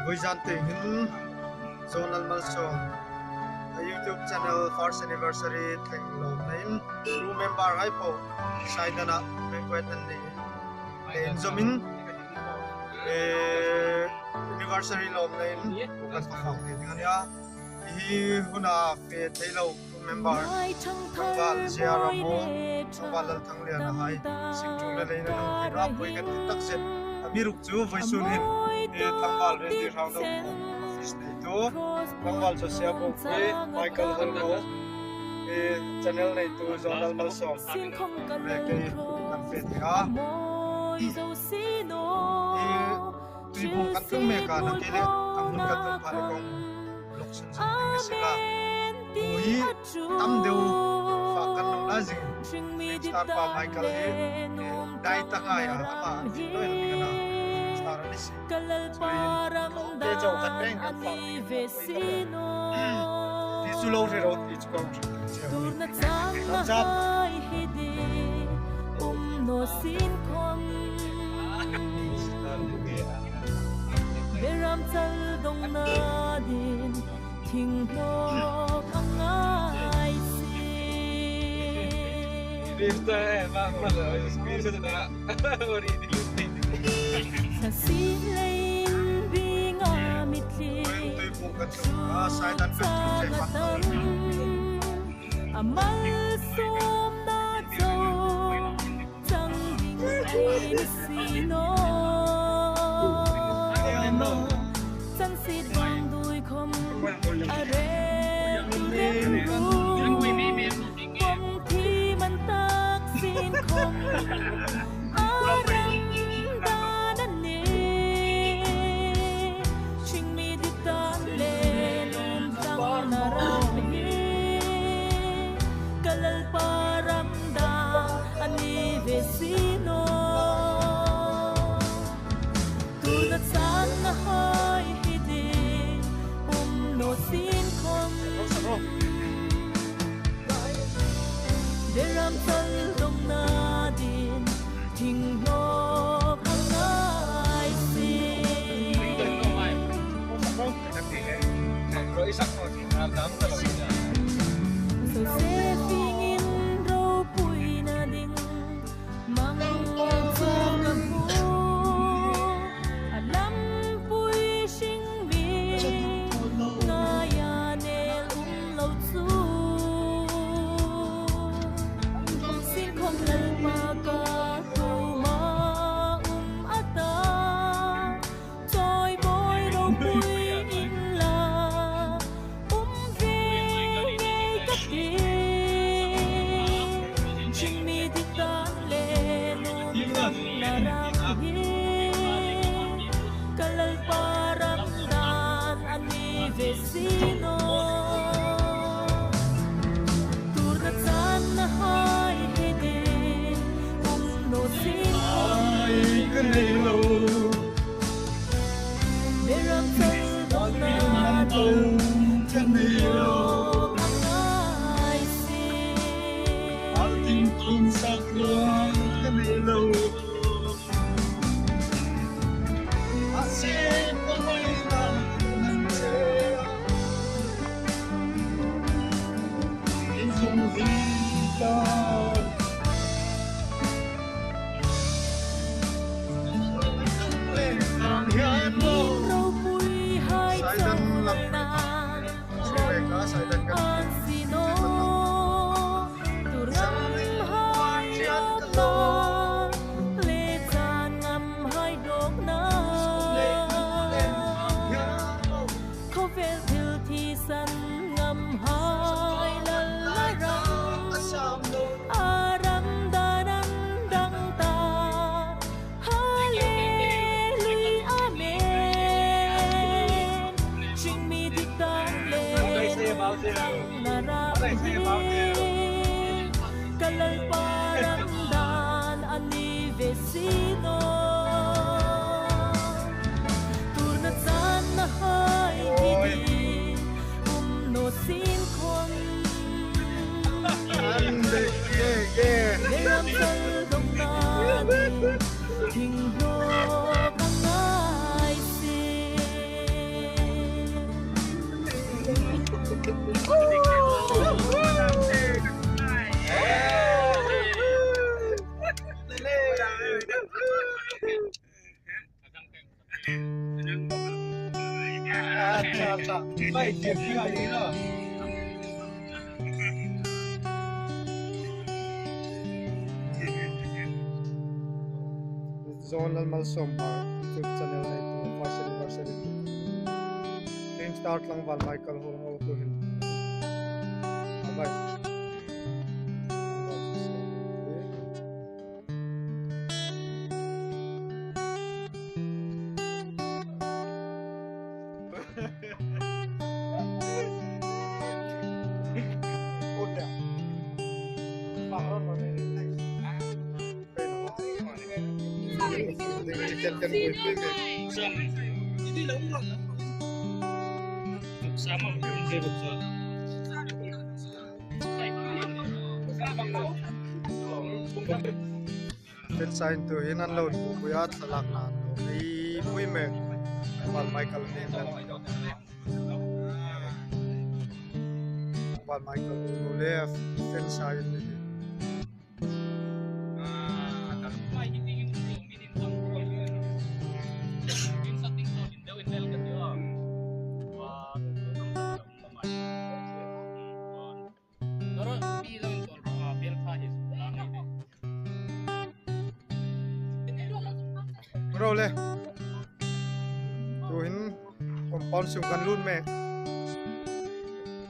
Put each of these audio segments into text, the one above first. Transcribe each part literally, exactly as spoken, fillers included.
Vawizan tieng hin Zonal Malsawm a YouTube channel first anniversary thleng lawmna in crew member hai po Saidana banquet an nei. Nei inzawmin, eh, anniversary lawmna in kan fak thei ding a nih a. Hi huna fe thei lo member Thangval Zia Ramo, Thangval Lalthangliana hai, sik ṭulna leina nang tirah poi kan ti takzet. Amiruokchu vawisun hin, eh, Thangval Randy Hraunau office neitu, Thangval Josia Bawngte, Michael Hraunau, eh, channel neitu, Zonal Malsawm le kei kan fe thei a. Eh, Tuibung kan tlung mek a, nakie le a hmun kan tlung pha le kong lawk sun sun ding a sila. Mu hi tam deu fak kan nuom lai zing. Star pa Michael hi, eh, dai ta ngai a, ama zing noi lo ni ka na. Star a ni si. Ka Lalpa ram dan a ni ve si naw. Ti chu lo hre ro, ti chu kong hre. Ṭhangna chang hai hi ding um naw sin khom. Beram chal dawngna ding thing hnawk a ngai si. Sa si leiin binga mitthli, a Malsawmna chau chang ding tiin si naw. Chang sit vang dui khom a rem rem ru. Kawng thi man tak sin khom a ram dan a nih. Hring mi dik dan le nuom tlangna ram hi ka Lalpa ram dan a ni ve si naw. Tuorna channa hai hi ding um naw sin khom. Beram chal dawngna ding thing hnawk a ngai si. Sose fingin ropuina ding mang chu ka hmu, a lampui hring mi ngaia nel um lo chu. Sin khom Lalpa ka kuoma um a ta. Chawimawi ropui inla um ve ngei ka ti. Hring mi dik dan le nuom tlangna ram hi ka Lalpa ram dan a ni ve si naw. Tuorna channa hai hi ding um naw sin khom. Beram chal dawngna ding thing hnawk a ngai si. Ropui hai chang lam an si naw. Tuor ngamhai lawmna le chan ngamhai dawkna, khawvel thil thisan ngamhai Lal a ram, a ram dan an dang ta. Hallelujah, amen. Hring mi dik dan le nuom tlangna ram hi ka Lalpa ram dan a ni ve si naw. Tuorna channa hai hi ding um naw sin khom. Beram chal dawngna ding thing hnawk a ngai si. Zonal Malsawm Bar YouTube channel neitu first anniversary. Film star tlangval Michael Hall ho tu hin. Bye bye. Fen sign tu hin an lo inpui a, thlalakna an lo ei pui mek. Val Michael nen. Val Michael tu lo le fen sign ni. Ro le. Tuhin compound sung kan lut mek.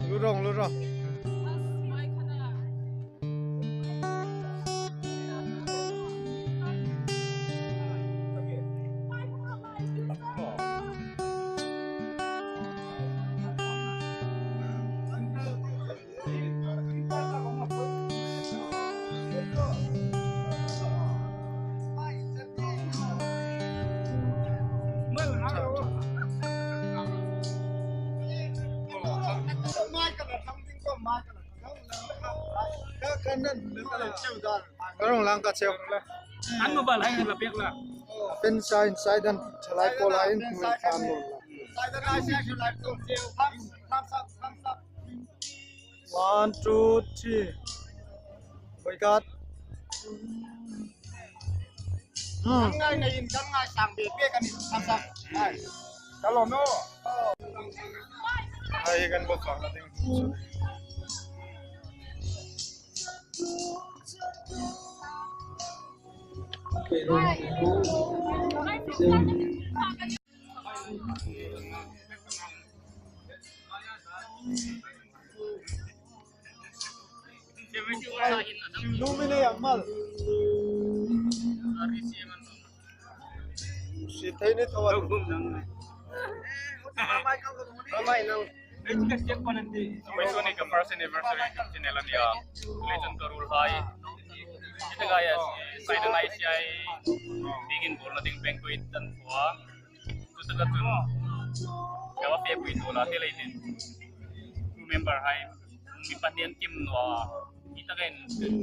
Lut rawh, lut rawh. Ka rong lang ka cheu. An mobile hai la pek la. Fen sign, sign dan thalai pawl hai in tu kan lo la. One, two, three. Boycott. Hmm. Kan ngai ngai in, kan ngai sang be be kan in, kan sang. Ai. Ka lo no. Ai, kan bo fang na ding. Lumi ne yang mal. Si thei ni thaw. Mai soni ka first anniversary channel a nih a. Leichun ka ruolhai. Ita gaya side nai siai. Bigin bol na ding peng ko itan thua. Chu taka chun ka va fe pui tu la te lei tin. Member hai mi pahni an kim naw a. Hi taka hin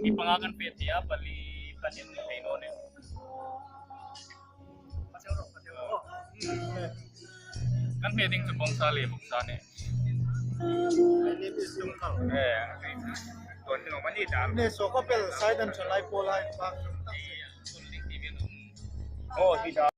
mi panga kan fe thei a, pali pahni an thei naw nih. Kan fe ding chu bawngsa le bawngsa nih. Eh, tuan ding awm a ni dan. Ne, so ka pel side an thalai pawl hai pa. Oh, hi dan.